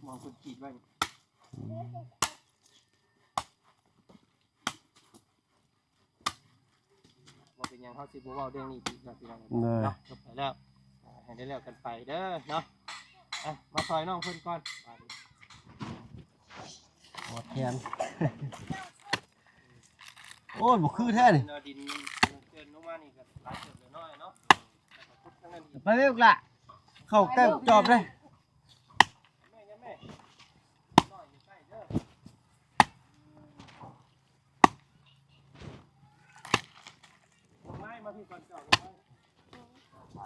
ມອງເພິ່ນຂີດໄວ້ ອືມ ບໍ່ເປັນຫຍັງ ເຮົາຊິບໍ່ເວົ້າເລື່ອງນີ້ອີກແລ້ວ ພີ່ນ້ອງເນາະ ເນາະ ຈົບໄປແລ້ວ ໃຫ້ໄດ້ແລ້ວກັນໄປເດີເນາະ. ອ່ະ ມາຊ່ອຍນ້ອງເພິ່ນກ່ອນ ບາດນີ້ ປວດແຂນ ໂອ້ຍ ບໍ່ຄືແທ້ນີ້ ເນາະ ດິນເກີນລົງມານີ້ກໍຫຼາຍເຕີບແລ້ວເນາະ ເນາະ ແລ້ວກໍຂຸດທາງນັ້ນອີກ ໄປເວີກລະ ເຂົ້າໃກ້ຈອບເດ້.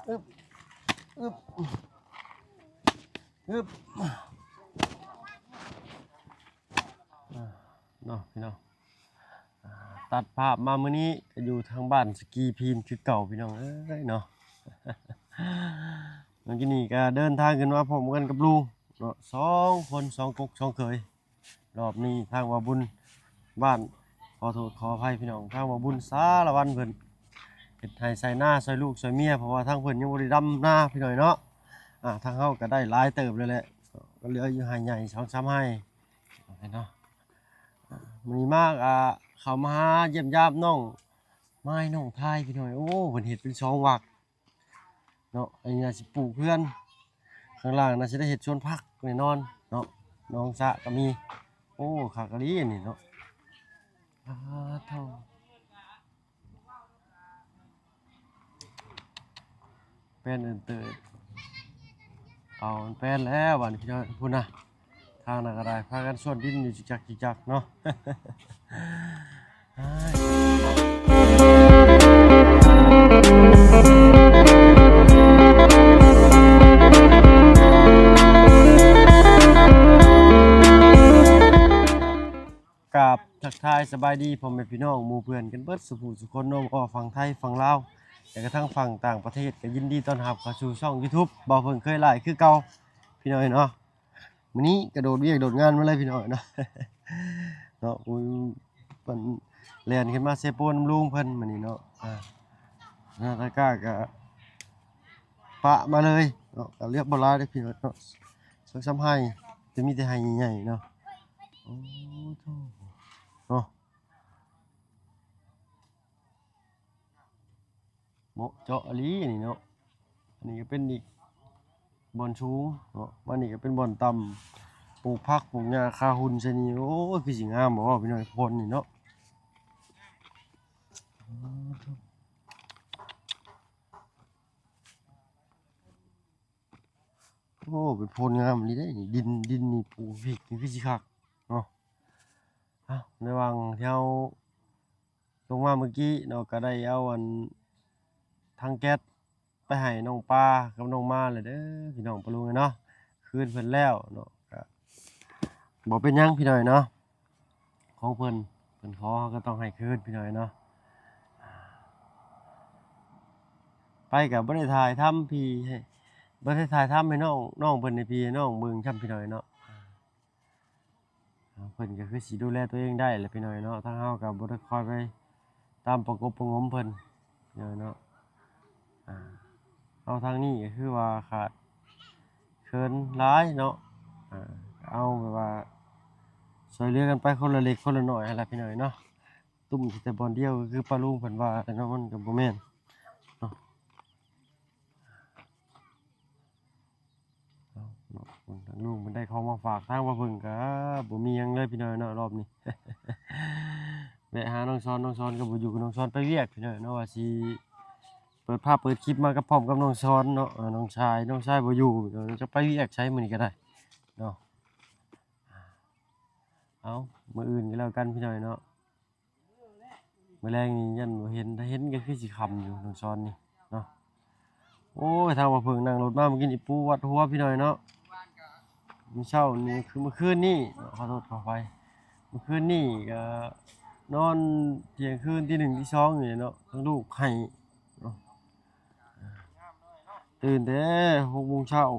ອຶບ ອຶບ ອາ ເນາະ ພີ່ນ້ອງ. ອ່າ ຕັດພາບມາມື້ນີ້ກໍຢູ່ທາງບ້ານສະກີພີນຄືເກົ່າ ພີ່ນ້ອງເອີຍເນາະ. ເມື່ອກີ້ນີ້ກໍເດີນທາງຂຶ້ນມາພ້ອມກັນກັບລຸງເນາະ ສອງຄົນ ສອງກົກສອງເຂີຍ. ລອບນີ້ທາງບ່າວບຸນບ້ານ ຂໍໂທດຂໍອະໄພພີ່ນ້ອງ ທາງບ່າວບຸນສາລະວັນເພິ່ນເຮັດໄຮ່ໄຖນາຊ່ອຍລູກຊ່ອຍເມຍ ເພາະວ່າທາງເພິ່ນຍັງບໍ່ໄດ້ດຳນາ ພີ່ນ້ອງເນາະ. ອ່າ ທາງເຮົາກໍໄດ້ຫຼາຍເຕີບເລີຍແຫຼະ ກໍເຫຼືອຢູ່ໄຮ່ໃຫຍ່ສອງສາມໄຮ່ເນາະ. ອ່າ ມື້ນີ້ມາ ອ່າ ເຂົ້າມາຫາຢ້ຽມຢາມນ້ອງມາຍນ້ອງທາຍ ພີ່ນ້ອງ. ໂອ້ ເພິ່ນເຮັດເປັນສອງວັກເນາະ ອັນນີ້ໜ້າຊິປູກເຮືອນ ຂ້າງລ່າງໜ້າຊິໄດ້ເຮັດສວນຜັກແນ່ນອນເນາະ ໜອງສະກໍມີ. ໂອ້ ຄັກອີ່ຫຼີອັນນີ້ເນາະ ອາໂທ້. ແປ້ນເອີ້ນເຕີດ ເອົາແປ້ນແລ້ວບາດນີ້ພີ່ນ້ອງ. ພຸ້ນນະ ທາງນັ້ນກໍໄດ້ພາກັນສວນດິນຢູ່ຈິກຈັກຈິກຈັກເນາະ. ກາບທັກທາຍສະບາຍດີພໍ່ແມ່ພີ່ນ້ອງໝູ່ເພື່ອນກັນເບິດສູ່ຜູ້ສູ່ຄົນເນາະ ບໍ່ວ່າຝັ່ງໄທຝັ່ງລາວ ແລະກະທັງຝັ່ງຕ່າງປະເທດ ກໍຍິນດີຕ້ອນຮັບເຂົ້າສູ່ຊ່ອງຢູທູບ ບ່າວເພິ່ງເຄີຍຫຼາຍຄືເກົ່າ ພີ່ນ້ອງເນາະ. ມື້ນີ້ກະໂດດວຽກໂດດງານມາເລີຍ ພີ່ນ້ອງເນາະ ເນາະ. ໂອ້ຍ ເພິ່ນແລ່ນຂຶ້ນມາເຊໂປນຳລຸງເພິ່ນມື້ນີ້ເນາະ. ອ່າ ນາຕາກາກະປະມາເລີຍເນາະ ກະເລືອກບໍ່ຫຼາຍເດ້ພີ່ນ້ອງເນາະ ສອງສາມໄຮ່ ແຕ່ມີແຕ່ໄຮ່ໃຫຍ່ໆເນາະ. ໂອ້ໂທ້ ເນາະ ເໝາະເຈາະອີ່ຫຼີນີ້ເນາະ. ອັນນີ້ກໍເປັນອີກບ່ອນສູງເນາະ ມານີ້ກໍເປັນບ່ອນຕ່ຳ ປູກຜັກປູກຫຍ້າຄາຫຸ່ນໃສ່ນີ້. ໂອ້ຍ ຄືຊິງາມບໍ່ພີ່ນ້ອງ ໂພນນີ້ເນາະ. ໂອ້ ເປັນໂພນງາມອີ່ຫຼີເດ້ນີ້ ດິນ ດິນນີ້ປູກພິກນີ້ຄືຊິຄັກເນາະ. ເອົ້າ ໃນຫວ່າງທີ່ເຮົາລົງມາເມື່ອກີ້ເນາະ ກໍໄດ້ເອົາອັນຖັງແກັສໄປໃຫ້ນ້ອງປາກັບນ້ອງມາແລ້ວເດີ ພີ່ນ້ອງປາລຸງເອີຍເນາະ. ຄືນເພິ່ນແລ້ວເນາະ ກໍບໍ່ເປັນຫຍັງພີ່ນ້ອງເນາະ ຂອງເພິ່ນ ເພິ່ນຂໍເຮົາກໍຕ້ອງໃຫ້ຄືນພີ່ນ້ອງເນາະ. ໄປກໍບໍ່ໄດ້ຖ່າຍທຳພີ່ ບໍ່ໄດ້ຖ່າຍທຳໃຫ້ນ້ອງ ນ້ອງເພິ່ນໃຫ້ພີ່ໃຫ້ນ້ອງເບິ່ງຊ້ຳພີ່ນ້ອງເນາະ. ເພິ່ນກໍຄືຊິດູແລຕົວເອງໄດ້ແຫຼະພີ່ນ້ອງເນາະ ທາງເຮົາກໍບໍ່ໄດ້ຄອຍໄປຕາມປະກົບປະຫງົມເພິ່ນພີ່ນ້ອງເນາະ. ອ່າ ເອົາທາງນີ້ກໍຄືວ່າຂາດເຂີນຫຼາຍເນາະ ອ່າ ເອົາແບບວ່າຊ່ວຍເຫຼືອກັນໄປຄົນລະເລັກຄົນລະນ້ອຍຫັ້ນລະພີ່ນ້ອງເນາະ. ຕຸ້ມແຕ່ບ່ອນດຽວ ຄືປາລຸງເພິ່ນວ່າແຫຼະເນາະ ມັນກໍບໍ່ແມ່ນເນາະ. ເອົາເນາະ ທາງລຸງເພິ່ນໄດ້ຂອງມາຝາກທາງບ່າວເພິ່ງ ກໍບໍ່ມີຫຍັງເລີຍພີ່ນ້ອງເນາະ ລອບນີ້. ແວະຫານ້ອງຊອນ ນ້ອງຊອນກໍບໍ່ຢູ່ ນ້ອງຊອນໄປວຽກພີ່ນ້ອງເນາະ ວ່າຊິເປີດພາບເປີດຄລິບມາກັບ ພ້ອມກັບນ້ອງຊອນເນາະ. ເອີ ນ້ອງຊາຍ ນ້ອງຊາຍບໍ່ຢູ່ ເອີ ຈະໄປວຽກໃສມື້ນີ້ກໍໄດ້ເນາະ. ເອົາ ມື້ອື່ນກໍແລ້ວກັນພີ່ນ້ອງເນາະ. ມື້ແລງນີ້ຢ້ານບໍ່ເຫັນ ຖ້າເຫັນກໍຄືຊິຄ່ຳຢູ່ ນ້ອງຊອນນີ້ເນາະ. ໂອ້ຍ ທາງບ່າວເພິ່ງນັ່ງລົດມາເມື່ອກີ້ນີ້ ປວດຫົວພີ່ນ້ອງເນາະ. ມື້ເຊົ້ານີ້ ຄືເມື່ອຄືນນີ້ ຂໍໂທດຂໍອະໄພ ເມື່ອຄືນນີ້ກໍນອນທ່ຽງຄືນ ຕີໜຶ່ງ ຕີສອງນີ້ແຫຼະເນາະ ທັງລູກໄຫ້ເນາະ. ຕື່ນແຕ່ຫົກໂມງເຊົ້າ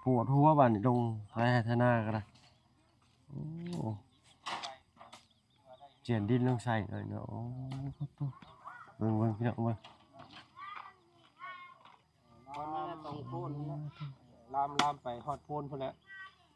ປວດຫົວບາດນີ້ ລົງໄຖໄຮ່ໄຖນາກໍໄດ້. ໂອ້ ຈຽນດິນລົງໃສ່ໜ້ອຍເນາະ. ໂອ້ ເບິ່ງ ເບິ່ງ ພີ່ນ້ອງເບິ່ງ ລາມ ລາມໄປຮອດໂພນພຸ້ນແຫຼະ.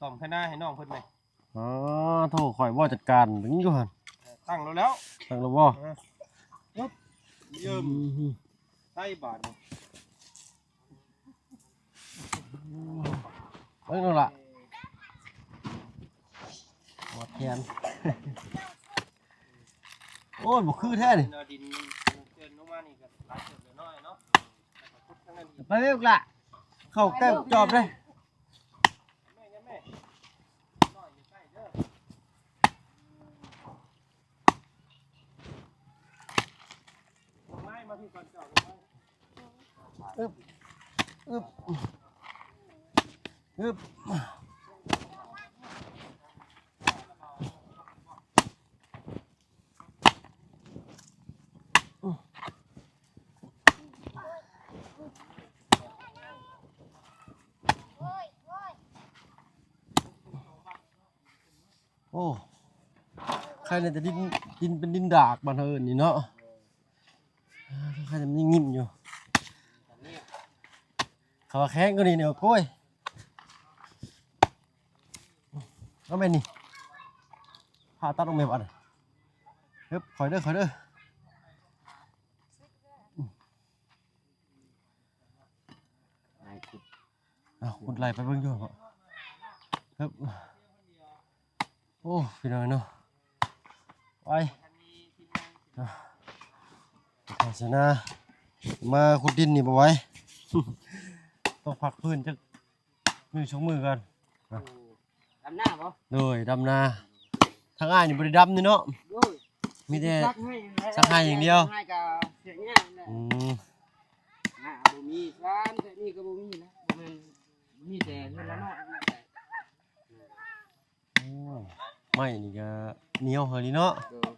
ສ້ອມໄຖນາໃຫ້ນ້ອງເພິ່ນແດ່. ອໍ ໂທ ຂ້ອຍບໍ່ຈັດການເບິ່ງຢູ່ຫັ້ນ. ເອີ ຕັ້ງແລ້ວແລ້ວ ຕັ້ງແລ້ວບໍ່? ເອີ ເອີ ເອີ ອືມ ໃສ່ບາດນີ້ ເບິ່ງດູລະ ປວດແຂນ. ໂອ້ຍ ບໍ່ຄືແທ້ນີ້ ດິນເຊີນລົງມານີ້ກໍຫຼາຍເຕີບແລ້ວເນາະ. ໄປເລີຍລູກຫຼ້າ ເຂົ້າໃກ້ຈອບເດ້. ອຶບ ອຶບ ອຶບ. ໂອ້ ໄຄແນ່ແຕ່ດິນ ດິນເປັນດິນດາກ ບ້ານເຮົາເອີ້ນນີ້ເນາະ. ອ່າ ໄຄແນ່ມັນຍັງງຶມຢູ່ ເຂົາວ່າແຂງກວ່ານີ້ນີ້ ໂອ້ຍ. ເອົາແມ່ນນີ້ ຜ່າຕັດອອກແມ່ນບໍ່? ເຮີບ ຄ່ອຍເດີ ຄ່ອຍເດີ. ອ້າວ ຂຸດໄລ່ໄປເບິ່ງຢູ່ບໍ? ເຮີບ ໂອ້ ພີ່ນ້ອງເນາະ ໄປ ອ່າ ໄປຊະນາ ມາຂຸດດິນນີ້ບໍ່ໄຫວ ຕ້ອງພັກຟື້ນຈັກມື້ສອງມື້ກ່ອນ. ດຳນາບໍ? ໂດຍ ດຳນາ. ທາງອ້າຍນີ້ບໍ່ໄດ້ດຳເດ້ເນາະ. ໂດຍ ມີແຕ່ສັກໄຮ່ຢ່າງດຽວ ສັກໄຮ່ຢ່າງດຽວ ສັກໄຮ່ກໍສຽງຍາກແຫຼະ. ອືມ ນາບໍ່ມີ ສວນແຖວນີ້ກໍບໍ່ມີນະ ບໍ່ແມ່ນ ມີແຕ່ເຮືອນລະນ້ອຍ. ໂອ້ ໄມ້ນີ້ກໍໜຽວເຮີລິເນາະ. ໂດຍ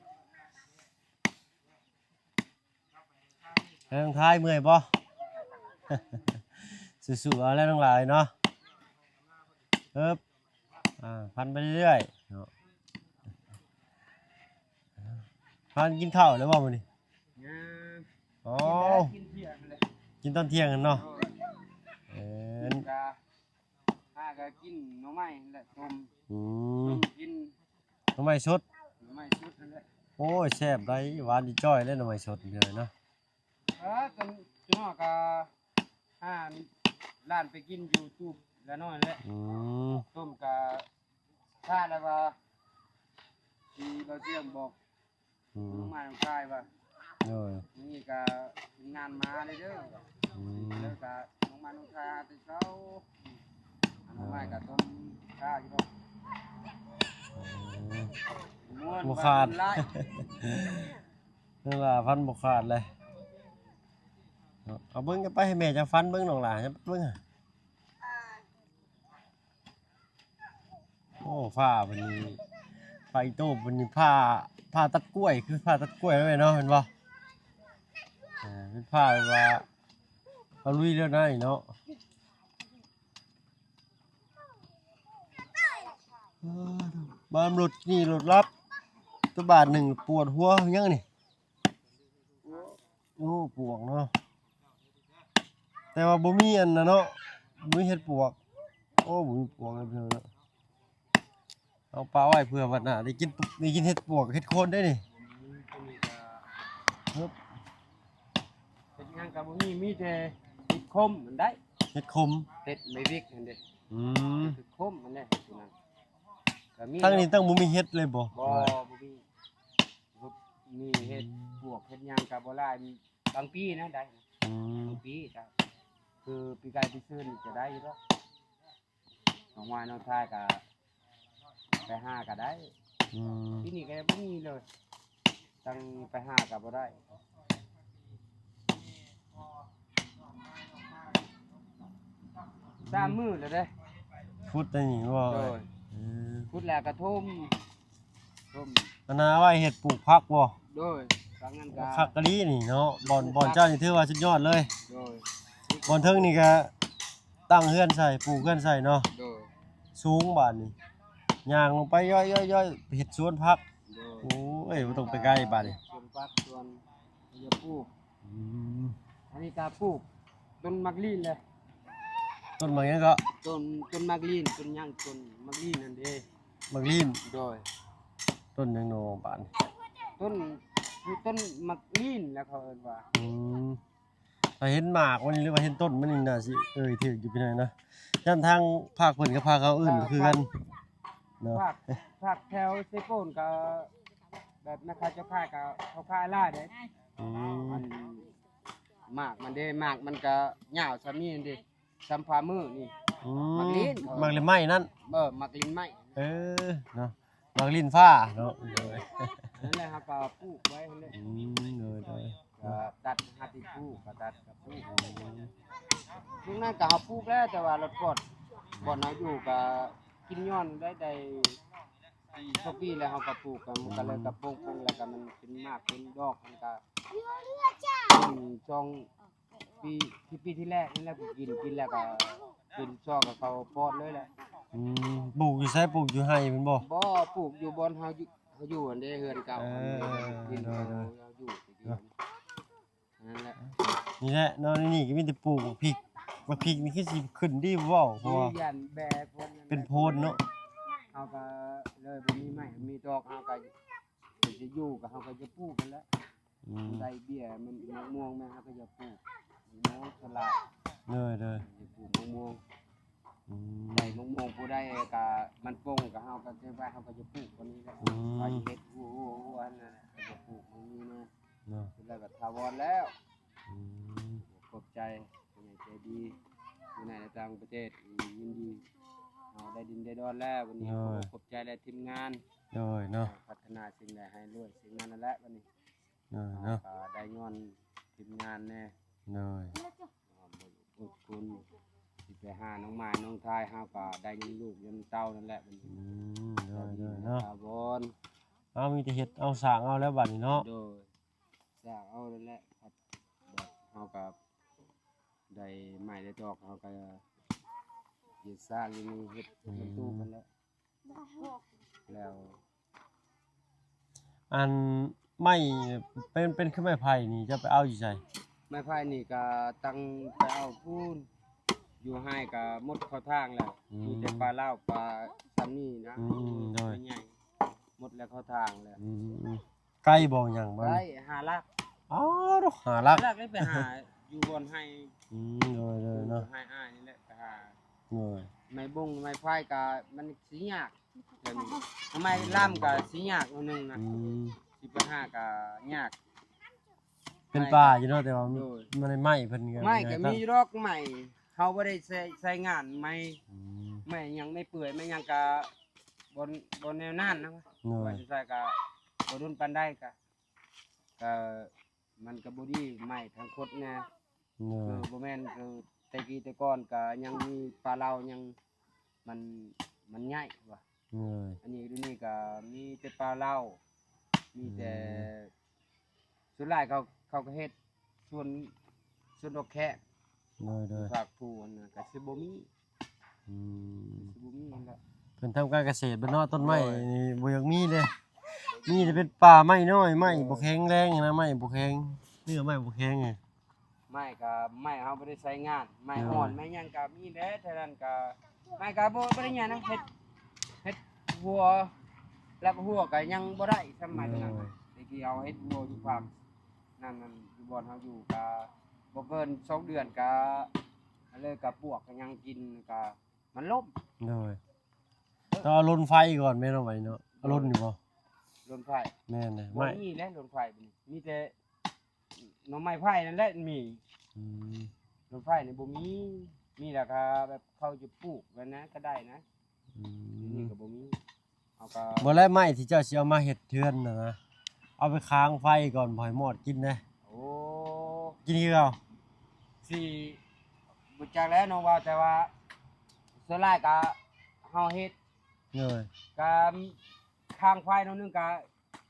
ເອີ ນ້ອງທາຍເມື່ອຍບໍ່? ສູ້ໆ ເອົາແລ້ວນ້ອງຫຼ້າເນາະ. ເອີບ ອ່າ ພັນໄປເລື້ອຍໆເນາະ. ພັນກິນເຂົ້າແລ້ວບໍ່ມື້ນີ້? ຍັງ. ອໍ ກິນແລ້ວ ກິນທ່ຽງແລ້ວ ກິນຕອນທ່ຽງຫັ້ນເນາະ. ໂດຍ ເອີ ກິນກະ ຫາກໍກິນໜໍ່ໄມ້ຫັ້ນແຫຼະ ຕົ້ມ. ອືມ ຕົ້ມກິນ ໜໍ່ໄມ້ສົດ ໜໍ່ໄມ້ສົດຫັ້ນແຫຼະ. ໂອ້ຍ ແຊບໄດ໋ ຫວານຈິຈ່ອຍເລີຍໜໍ່ໄມ້ສົດນີ້ເນາະ. ເອີ ຈົນ ຈົນຮອດກະ ຫາຮ້ານໄປກິນຢູ່ຕູບລະນ້ອຍແຫຼະ. ອືມ ຕົ້ມກະ ຖ້າແລ້ວວ່າ ທີ່ເບົາຈຽງບອກ ອືມ ນ້ອງມານ້ອງຊາຍວ່າ ໂດຍ ມື້ນີ້ກະທີມງານມາເດີ. ອືມ ແລ້ວກະນ້ອງມານ້ອງຊາຍຫາແຕ່ເຊົ້າ ນ້ອງມາກໍຕົ້ມຂ້າຢູ່ດອກ. ອືມ ມ່ວນ ບໍ່ຂາດ ຫຼາຍ ນັ້ນລະ ພັນບໍ່ຂາດເລີຍ. ເອົາເບິ່ງກັນໄປ ໃຫ້ແມ່ເຈົ້າຟັນເບິ່ງ ນ້ອງຫຼ້າ ເບິ່ງ. ໂອ້ ຜ້າເພິ່ນນີ້ ຜ້າອີໂຕ້ເພິ່ນນີ້ ຜ້າ ຜ້າຕັດກ້ວຍ ຄືຜ້າຕັດກ້ວຍເນາະ ແມ່ນບໍ່? ເອີ ເປັນຜ້າແບບວ່າເອົາລຸຍແລ້ວນະນີ້ເນາະ. ເອີ ບ້ານລົດນີ້ລົດລັບ ແຕ່ບາດໜຶ່ງປວດຫົວຫຍັງນີ້. ໂອ້ ປວກເນາະ ແຕ່ວ່າບໍ່ມີອັນນັ້ນເນາະ ບໍ່ມີເຫັດປວກ. ໂອ້ ບໍ່ມີປວກເລີຍພີ່ນ້ອງເນາະ ເອົາປະໄວ້ເພື່ອວັດໜ້າໄດ້ກິນ ໄດ້ກິນເຫັດປວກເຫັດໂຄນເດ້ນີ້. ອືມ ຕົວນີ້ກໍ ເອີບ ເຫັດຫຍັງກໍບໍ່ມີ ມີແຕ່ເຫັດຂົມຫັ້ນໄດ໋ ເຫັດຂົມ ເຫັດໄມ້ວິກຫັ້ນເດ້. ອືມ ເຫັດຂົມຫັ້ນເດ້ ຕົວນັ້ນກໍມີ. ທາງນີ້ຕັ້ງບໍ່ມີເຫັດເລີຍບໍ່? ບໍ່ ບໍ່ມີ ມີເຫັດ ອືມ ປວກເຫັດຫຍັງກໍບໍ່ຫຼາຍ. ບາງປີນະໄດ້ ອືມ ບາງປີກໍ ຄືປີກາຍປີຊືນນີ້ກໍໄດ້ຢູ່ດອກ ນ້ອງມານ້ອງຊາຍກໍໄປຫາກໍໄດ້. ອືມ ປີນີ້ກໍຍັງບໍ່ມີເລີຍ ຕັ້ງໄປຫາກໍບໍ່ໄດ້ ສາມມື້ແລ້ວເດ້. ຂຸດແຕ່ນີ້ບໍ່? ໂດຍ ເອີ ຂຸດແລ້ວກໍຖົມ ຖົມ ອັນນັ້ນເອົາໄວ້ເຮັດປູກຜັກບໍ່? ໂດຍ ທາງນັ້ນກໍຄັກອີ່ຫຼີນີ້ເນາະ ບ່ອນ ບ່ອນເຈົ້ານີ້ຖືວ່າສຸດຍອດເລີຍ. ໂດຍ ບ່ອນເທິງນີ້ກໍຕັ້ງເຮືອນໃສ່ ປູກເຮືອນໃສ່ເນາະ. ໂດຍ ສູງບາດນີ້ ຍ່າງລົງໄປຍ້ອຍໆໆ ເຮັດສວນຜັກ. ໂດຍ ໂອ້ຍ ບໍ່ຕ້ອງໄປໄກບາດນີ້ ສວນຜັກ ສວນ ເຮັດປູກ. ອືມ ອັນນີ້ກໍປູກຕົ້ນໝາກລີ້ນແຫຼະ. ຕົ້ນໝາກຫຍັງເກາະ? ຕົ້ນ ຕົ້ນໝາກລີນ ຕົ້ນຫຍັງ ຕົ້ນໝາກລີນນັ້ນເດ້. ໝາກລີນ? ໂດຍ. ຕົ້ນຫຍັງນໍບາດນີ້? ຕົ້ນ ຄືຕົ້ນໝາກລີນແຫຼະເຂົາເອີ້ນວ່າ. ອືມ ຖ້າເຫັນໝາກມັນນີ້ ຫຼືວ່າເຫັນຕົ້ນມັນນີ້ ໜ້າຊິເອີ່ຍຖືກຢູ່ພີ່ນ້ອງເນາະ. ຢ້ານທາງພາກເພິ່ນກັບພາກເຮົາເອີ້ນຄືກັນເນາະ. ພາກ ພາກແຖວເຊໂປນກໍແບບແມ່ຄ້າເຈົ້າຂາຍກໍເຂົາຂາຍຫຼາຍເດ້. ອືມ ອັນໝາກມັນເດ້ ໝາກມັນກໍຍາວສ່ຳນີ້ເດ້ ສ່ຳຝ່າມືນີ້. ອືມ ໝາກລີນ ໝາກລີນໄມ້ນັ້ນ. ເອີ ໝາກລີນໄມ້. ເອີ ເນາະ ໝາກລີນຟ້າເນາະ. ໂດຍ ນັ້ນແຫຼະ ເຮົາກໍປູກໄວ້ຫັ້ນແຫຼະ. ອືມ ໂດຍ ໂດຍ ກໍຕັດ ຫາທີ່ປູກກໍຕັດກໍປູກ. ອືມ ຊ່ວງນັ້ນກໍເຮົາປູກແລ້ວ ແຕ່ວ່າລົດກອດ ບ່ອນເຮົາຢູ່ກໍກິນຍ້ອນໄດ້ ໄດ້ປີສອງປີແລ້ວ ເຮົາກໍປູກ ກໍມັນກໍເລີຍ ອືມ ກໍປົ່ງໆ ແລ້ວກໍມັນເປັນໝາກເປັນດອກ ມັນກໍ ອືມ ຊ່ວງ ປີ ທີ່ປີທີ່ແລກນີ້ແຫຼະ ປູກກິນ ກິນແລ້ວກໍເປັນຊອກ ກໍເຂົ້າປອດເລີຍແຫຼະ. ອືມ ປູກຢູ່ໃສ? ປູກຢູ່ໄຮ່ແມ່ນບໍ່? ບໍ່ ປູກຢູ່ບ່ອນເຮົາຢູ່ ເຮົາຢູ່ຫັ້ນເດ້ ເຮືອນເກົ່າ. ເອີ ຫັ້ນເດ້ ດິນ ໂດຍ ເຮົາ ໂດຍ ເຮົາຢູ່ແຕ່ກີ້ ເນາະ ນັ້ນແຫຼະ. ນີ້ແຫຼະເນາະ ໃນນີ້ກໍມີແຕ່ປູກບັກພິກ ບັກພິກນີ້ຄືຊິຂຶ້ນດີບໍ່ເວົ້າ ເພາະວ່າ ຢ້ານແບກເພິ່ນ ເປັນໂພນເນາະ. ເຮົາກໍເລີຍບໍ່ມີໄມ້ມີດອກ ເຮົາກໍ ຊິຢູ່ກໍ ເຮົາກໍຈະປູກຫັ້ນແຫຼະ. ອືມ ໄດ້ເບ້ຍ ມັນ ໝາກມ່ວງແມ່ນ ເຮົາກໍຈະປູກໝາກມ່ວງສ່ວນຫຼາຍ. ໂດຍ ໂດຍ ຈະປູກໝາກມ່ວງ. ອືມ ໄດ້ໝາກມ່ວງຜູ້ໃດກໍມັນປົ່ງກໍ ເຮົາກໍເກັບໄວ້ ເຮົາກໍຈະປູກຄົນນີ້ແຫຼະ. ອືມ ເຮົາຈະເຮັດຫົວ ຫົວ ຫົວຫັ້ນນະ ກໍຈະປູກໝາກນີ້ນະ. ເນາະ ແລ້ວກໍຖາວອນແລ້ວ. ອືມ ຂອບໃຈຜູ້ໃຫຍ່ໃຈດີ ຢູ່ໃນ ໃນຕ່າງປະເທດ ຍິນດີ ເຮົາໄດ້ດິນໄດ້ດອນແລ້ວ. ວັນນີ້ ໂດຍ ຂໍຂອບໃຈແລະທີມງານ. ໂດຍ ເນາະ ພັດທະນາສິ່ງໃດໃຫ້ລວຍສິ່ງນັ້ນນັ້ນແຫຼະ. ວັນນີ້ ໂດຍ ເນາະ ເຮົາກໍໄດ້ຍ້ອນທີມງານແດ່. ໂດຍ ເຮົາບໍ່ອົດທົນ ຊິໄປຫານ້ອງໝາຍນ້ອງທາຍ ເຮົາກໍໄດ້ນຳລູກນຳເຕົ້ານັ້ນແຫຼະ. ວັນນີ້ ອືມ ໂດຍ ໂດຍ ເນາະ ຖາວອນ ເຮົາມີແຕ່ເຮັດເອົາສ້າງເອົາແລ້ວບັດນີ້ເນາະ. ໂດຍ ສ້າງເອົານັ້ນແຫຼະ ເຮົາກໍໄດ້ໄມ້ໄດ້ດອກ ເຮົາກໍເຮັດສ້າງຢູ່ນີ້ ເຮັດ ອືມ ເຮັດບຳຕຸຫັ້ນແຫຼະ. ແລ້ວ ອັນໄມ້ ເປັນ ເປັນຄືໄມ້ໄຜ່ນີ້ ເຈົ້າໄປເອົາຢູ່ໃສ? ໄມ້ໄຜ່ນີ້ກໍຕັ້ງໄປເອົາພຸ້ນ ຢູ່ໄຮ່ກໍໝົດເຂົ້າທາງແລ້ວ. ອືມ ມີແຕ່ປາເຫຼົ້າ ປາຊ່ຳນີ້ນະ. ອືມ ໂດຍ ໃຫຍ່ ໝົດແລ້ວເຂົ້າທາງແລ້ວ. ອືມ ໄກບໍ່ ຫຍັງບໍ່? ໄກ ຫ້າຫຼັກ. ອ້າວ ຫ້າຫຼັກ ຫ້າຫຼັກໄດ້ໄປຫາຢູ່ບ່ອນໄຮ່. ອືມ ໂດຍ ໂດຍ ເນາະ ໄຮ່ອ້າຍນີ້ແຫຼະໄປຫາ. ໂດຍ ໄມ້ບົງໄມ້ໄຜ່ກໍມັນຊິຍາກ ແບບນີ້ ໄມ້ລຳກໍຊິຍາກໜ້ອຍໜຶ່ງນະ. ອືມ ຊິໄປຫາກໍຍາກ. ເປັນປ່າຢູ່ເນາະ ແຕ່ວ່າ ໂດຍ ມັນໄມ້ເພິ່ນກໍ ໄມ້ກໍມີດອກ ໄມ້ເຮົາບໍ່ໄດ້ໃຊ້ ໃຊ້ງານໄມ້. ອືມ ໄມ້ຫຍັງ ໄມ້ເປື່ອຍ ໄມ້ຫຍັງກໍບໍ່ ບໍ່ແນວນັ້ນນະ. ໂດຍ ວ່າຊິໃຊ້ກໍບໍ່ດົນປານໃດ ກໍ ກໍມັນກໍບໍ່ດີ ໄມ້ທັງຄົດນະ. ໂດຍ ເອີ ບໍ່ແມ່ນ ຄືແຕ່ກີ້ແຕ່ກ່ອນກໍຍັງມີປາເຫຼົ້າ ຍັງ ມັນ ມັນໃຫຍ່ວ່າ. ໂດຍ ອັນນີ້ດຽວນີ້ກໍມີແຕ່ປາເຫຼົ້າ ມີແຕ່ ອືມ ສ່ວນຫຼາຍເຂົາ ເຂົາກໍເຮັດສວນ ສວນດອກແຄ. ໂດຍ ໂດຍ ພາກພູຫັ້ນນະ ກໍຊິບໍ່ມີ. ອືມ ຊິບໍ່ມີຫັ້ນແຫຼະ ເພິ່ນທຳການກະເສດເບິດເນາະ. ຕົ້ນໄມ້ ໂດຍ ນີ້ບໍ່ຢາກມີເດ້ ມີແຕ່ເປັນປ່າໄມ້ນ້ອຍ ໄມ້ ໂດຍ ບໍ່ແຂງແຮງນະ ໄມ້ບໍ່ແຂງ ເນື້ອໄມ້ບໍ່ແຂງ. ໄມ້ກໍ ໄມ້ເຮົາບໍ່ໄດ້ໃຊ້ງານ ໄມ້ ໂດຍ ອ່ອນ ໄມ້ຫຍັງກໍມີແຫຼະ. ເທົ່ານັ້ນກໍ ໄມ້ກໍບໍ່ ບໍ່ໄດ້ຫຍັງນະ ເຮັດ ເຮັດຫົວ ແລ້ວກໍຫົວກໍຍັງບໍ່ໄດ້ສ່ຳໄມ້ ໂດຍ ເທົ່ານັ້ນ. ແຕ່ກີ້ເຮົາເຮັດຫົວຢູ່ພາກນັ້ນ ນັ້ນ ຢູ່ບ່ອນເຮົາຢູ່ກໍບໍ່ເກີນສອງເດືອນກໍ ເລີຍກໍປວກກໍຍັງກິນກໍມັນລົ້ມ. ໂດຍ ຕ້ອງເອົາລົນໄຟກ່ອນແມ່ນເນາະ ໄວ້ເນາະ. ເອົາລົນຢູ່ບໍ່? ລົນໄຟ ແມ່ນນະ ບໍ່ມີແຫຼະລົນໄຟ ບັດນີ້ມີແຕ່ໜໍ່ໄມ້ໄຜ່ນັ້ນແຫຼະມີ. ອືມ ລົນໄຟນີ້ບໍ່ມີ ມີແລ້ວກໍແບບເຂົາຈະປູກແບບນັ້ນກໍໄດ້ນະ. ອືມ ດຽວນີ້ກໍບໍ່ມີ ເຮົາກໍ ບໍ່ແລ້ວ ໄມ້ທີ່ເຈົ້າຊິເອົາມາເຮັດເຮືອນນະ ເອົາໄປຄາງໄຟກ່ອນ ບໍ່ໃຫ້ມອດກິນເດ້. ໂອ້ ກິນຄືເກົ່າ ຊິບໍ່ຈັກແຫຼະນ້ອງວ່າ ແຕ່ວ່າສ່ວນຫຼາຍກໍເຮົາເຮັດ ໂດຍ ກໍຄາງໄຟໜ້ອຍໜຶ່ງກໍ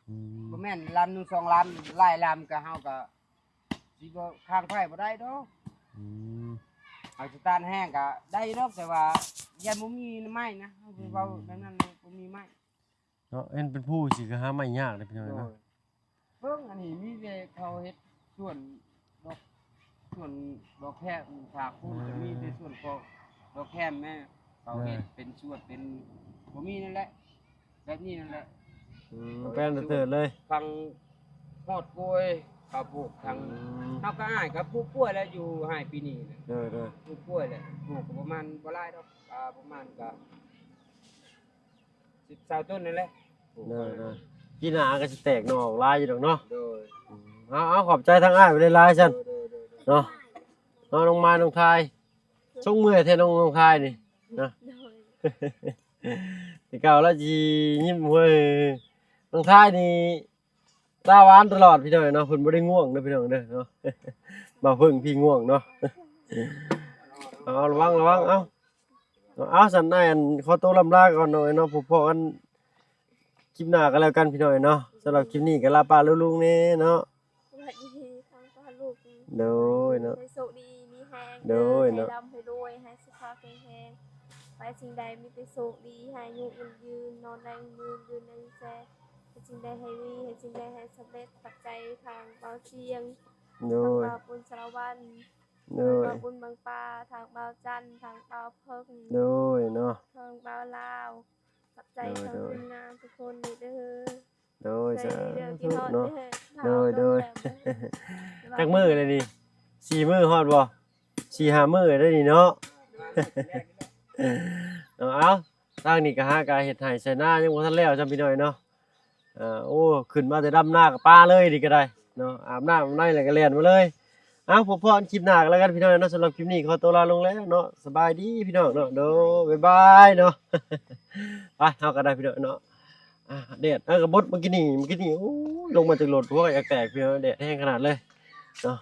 ອືມ ບໍ່ແມ່ນລຳໜຶ່ງສອງລຳ ຫຼາຍລຳກໍເຮົາກໍຊິບໍ່ຄາງໄຟບໍ່ໄດ້ດອກ. ອືມ ເຮົາສະຕານແຮງກໍໄດ້ຢູ່ດອກ ແຕ່ວ່າຢ້ານບໍ່ມີໄມ້ນະ ເຮົາເວົ້າແບບນັ້ນ ອືມ ບໍ່ມີໄມ້ ເນາະ ເຫັນເປັນພູຊິກໍຫາໄມ້ຍາກເດ້ພີ່ນ້ອງເນາະ. ໂດຍ ເບິ່ງອັນນີ້ມີແຕ່ເຂົາເຮັດສວນດອກ ສວນດອກແຄ ພາກພູ ອືມ ຈະມີແຕ່ສວນເກາະ ດອກແຮມແມ່ ເຂົາເຮັດເປັນສວນເປັນ ບໍ່ມີນັ້ນແຫຼະ ແບບນີ້ນັ້ນແຫຼະ. ອືມ ແປນເຕີດເລີຍ ທັງຮອດກ້ວຍ ເຂົາປູກທັງ ອືມ ເຮົາກໍອ້າຍກໍປູກກ້ວຍແຫຼະ ຢູ່ໄຮ່ປີນີ້ນະ. ໂດຍໆ ປູກກ້ວຍແຫຼະ ປູກກໍປະມານບໍ່ຫຼາຍດອກ ອ່າ ປະມານກໍສິບ ຊາວຕົ້ນນັ້ນແຫຼະ. ໂດຍໆ ປີໜ້າກໍຊິແຕກໜໍ່ອອກຫຼາຍຢູ່ດອກເນາະ. ໂດຍ ອືມ ເອົາໆ ຂອບໃຈທາງອ້າຍຫຼາຍໆຊັ້ນ ໂດຍໆໆ ເນາະ. ເນາະ ນ້ອງມາຍ ນ້ອງທາຍ ຊົງເມື່ອຍແທ້ ນ້ອງ ນ້ອງທາຍນີ້ເນາະ. ໂດຍ ແຕ່ເກົ່າລາວຊິຍິ້ມ ເຮີ້ຍ ນ້ອງທາຍນີ້ຕາຫວານຕະຫຼອດພີ່ນ້ອງເນາະ ເພິ່ນບໍ່ໄດ້ງ່ວງເດີພີ່ນ້ອງເດີເນາະ. ບ່າວເພິ່ງພີ່ງ່ວງເນາະ. ເອົາ ລະວັງ ລະວັງ ເອົາ ເອົາ ຊັ້ນອ້າຍ ອັນ ຂໍໂຕລ່ຳລາກ່ອນເນາະ ເນາະ ພົບພໍ້ກັນຄລິບໜ້າກໍແລ້ວກັນພີ່ນ້ອງເນາະ. ສຳລັບຄລິບນີ້ກໍລາປ້າລຸງແດ່ເນາະ. ສະບາຍດີທາງພໍ່ລູກ ໂດຍເນາະ ໃຫ້ໂຊກດີມີແຮງ ໂດຍເນາະ ໃຫ້ລ່ຳໃຫ້ລວຍ ໃຫ້ສຸຂະແຂງແຮງ ໄປສິ່ງໃດມີແຕ່ໂຊກດີ ໃຫ້ອາຍຸໝັ້ນຍືນ ນອນແລງໝື່ນ ຢືນແລງແສນ ເຮັດສິ່ງໃດໃຫ້ມີ ເຮັດສິ່ງໃດໃຫ້ສຳເລັດ. ຂອບໃຈທາງບ່າວຊຽງ ໂດຍ ທາງບ່າວປຸນສາລະວັນ ໂດຍ ທາງບ່າວປຸນບັງປາ ທາງບ່າວຈັນ ທາງບ່າວເພິ່ງ ໂດຍເນາະ ທາງບ່າວລາວ. ຂອບໃຈ ໂດຍ ທາງທີມງານທຸກຄົນເດີ. ໂດຍ ສາທຸເນາະ. ໂດຍໆ ຈັກມື້ແລ້ວນີ້ ສີ່ມື້ຮອດບໍ່? ສີ່ຫ້າມື້ແລ້ວນີ້ເນາະ. ເອົາ ທາງນີ້ກໍຫາກະເຮັດໄຮ່ໃສ່ນາ ຍັງບໍ່ທັນແລ້ວຊ້ຳພີ່ນ້ອງເນາະ. ເອີ ໂອ້ ຂຶ້ນມາແຕ່ດຳນາກໍປາເລີຍນີ້ກໍໄດ້ເນາະ ອາບນ້ຳອາບໃນແລ້ວກໍແລ່ນມາເລີຍ. ເອົາ ພົບພໍ້ກັນຄລິບໜ້າກໍແລ້ວກັນພີ່ນ້ອງເນາະ. ສຳລັບຄລິບນີ້ຂໍຕົວລາລົງແລ້ວເນາະ. ສະບາຍດີພີ່ນ້ອງເນາະ. ໂດຍ ບາຍບາຍເນາະ. ໄປ ເຮົາກໍໄດ້ພີ່ນ້ອງເນາະ. ອ່າ ແດດ ເອີ ກໍບົດເມື່ອກີ້ນີ້ ເມື່ອກີ້ນີ້ ໂອ້ຍ ລົງມາຈາກລົດ ຫົວກໍຢາກແຕກພີ່ນ້ອງ ແດດແຮງຂະໜາດເລີຍເນາະ.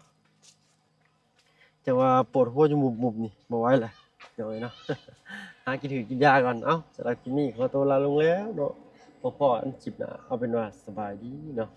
ຈັ່ງວ່າປວດຫົວຢູ່ໝຸບໆນີ້ ບໍ່ໄຫວແຫຼະພີ່ນ້ອງເອີຍເນາະ. ຫາກິນຖືກກິນຢາກ່ອນ. ເອົ້າ ສຳລັບຄລິບນີ້ຂໍຕົວລາລົງແລ້ວເນາະ. ພໍ້ກັນຄລິບໜ້າ. ເອົາເປັນວ່າສະບາຍດີເນາະ.